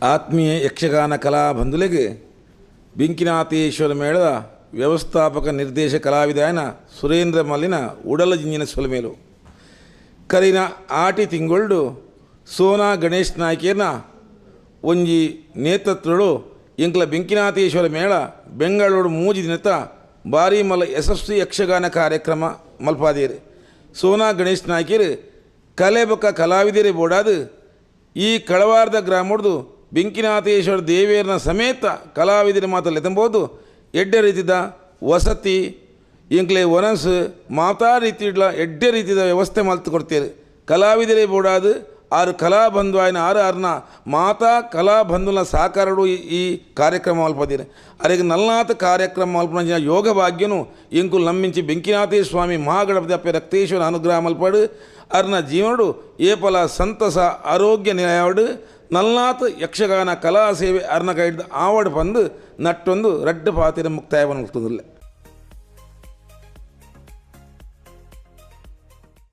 ಆತ್ಮೀಯ ಯಕ್ಷಗಾನ ಕಲಾ ಬಂಧುಲೆಗ್ ಬೆಂಕಿನಾಥೇಶ್ವರ ಮೇಳದ ವ್ಯವಸ್ಥಾಪಕ ನಿರ್ದೇಶಕ ಕಲಾವಿದಾಯನ ಸುರೇಂದ್ರ ಮಲ್ಲಿನ ಉಡಲ ಜಿಂಜಿನ ಸೊಲ್ಮೆಲು. ಕರಿನ ಆಟಿ ತಿಂಗೊಳ್ಡು ಸೋನಾ ಗಣೇಶ್ ನಾಯ್ಕೇರ್ನ ಒಂಜಿ ನೇತೃತ್ವಡು ಎಂಕ್ಲ ಬೆಂಕಿನಾಥೇಶ್ವರ ಮೇಳ ಬೆಂಗಳೂರು ಮೂಜಿ ದಿನತ ಬಾರಿ ಮಲ್ಲ ಯಶಸ್ವಿ ಯಕ್ಷಗಾನ ಕಾರ್ಯಕ್ರಮ ಮಲ್ಪಾದೇರು. ಸೋನಾ ಗಣೇಶ್ ನಾಯ್ಕೇರ್ ಕಲೆ ಬೊಕ್ಕ ಕಲಾವಿದರೆ ಬೋಡಾದು ಈ ಕಳವಾರದ ಗ್ರಾಮಡ್ದು ಬೆಂಕಿನಾಥೇಶ್ವರ ದೇವೇರ್ನ ಸಮೇತ ಕಲಾವಿದರ ಮಾತ ಲೆತಂಬೋದು ಎಡ್ಡೆ ರೀತಿದ ವಸತಿ ಎಂಕ್ಲೆ ವನಸ್ ಮಾತಾ ರೀತಿಡ್ಲ ಎಡ್ಡೆ ರೀತಿದ ವ್ಯವಸ್ಥೆ ಮಲ್ತು ಕೊಡ್ತೇವೆ. ಕಲಾವಿದರೆ ಬೋಡಾದು ಆರು ಕಲಾ ಬಂಧು ಆಯ್ನ ಆರು ಆರ್ನ ಮಾತಾ ಕಲಾ ಬಂಧುನ ಸಹಕಾರಡು ಈ ಕಾರ್ಯಕ್ರಮ ಮಲ್ಪದಿರ. ಅರೆಗ್ ನಲ್ನಾಥ ಕಾರ್ಯಕ್ರಮ ಮಲ್ಪನ ಯೋಗ ಭಾಗ್ಯನು ಎಂಕುಲು ನಮ್ಮಿಂಚಿ ಬೆಂಕಿನಾಥೇಶ್ವರ ಸ್ವಾಮಿ ಮಹಾಗಣಪತಿ ಅಪ್ಪೆ ರಕ್ತೇಶ್ವರ ಅನುಗ್ರಹ ಮಲ್ಪಡು. ಅರ್ನ ಜೀವನಡು ಏಪಲ ಸಂತಸ ಆರೋಗ್ಯ ನಿಲಯಡು ನಲ್ನಾಥ್ ಯಕ್ಷಗಾನ ಕಲಾ ಸೇವೆ ಅರ್ನ ಕೈಡ್ದು ಆವಡ್ ಪಂದು ನಟ್ಟೊಂದು ರಡ್ಡು ಪಾತಿರ ಮುಕ್ತಾಯವನ್ನು.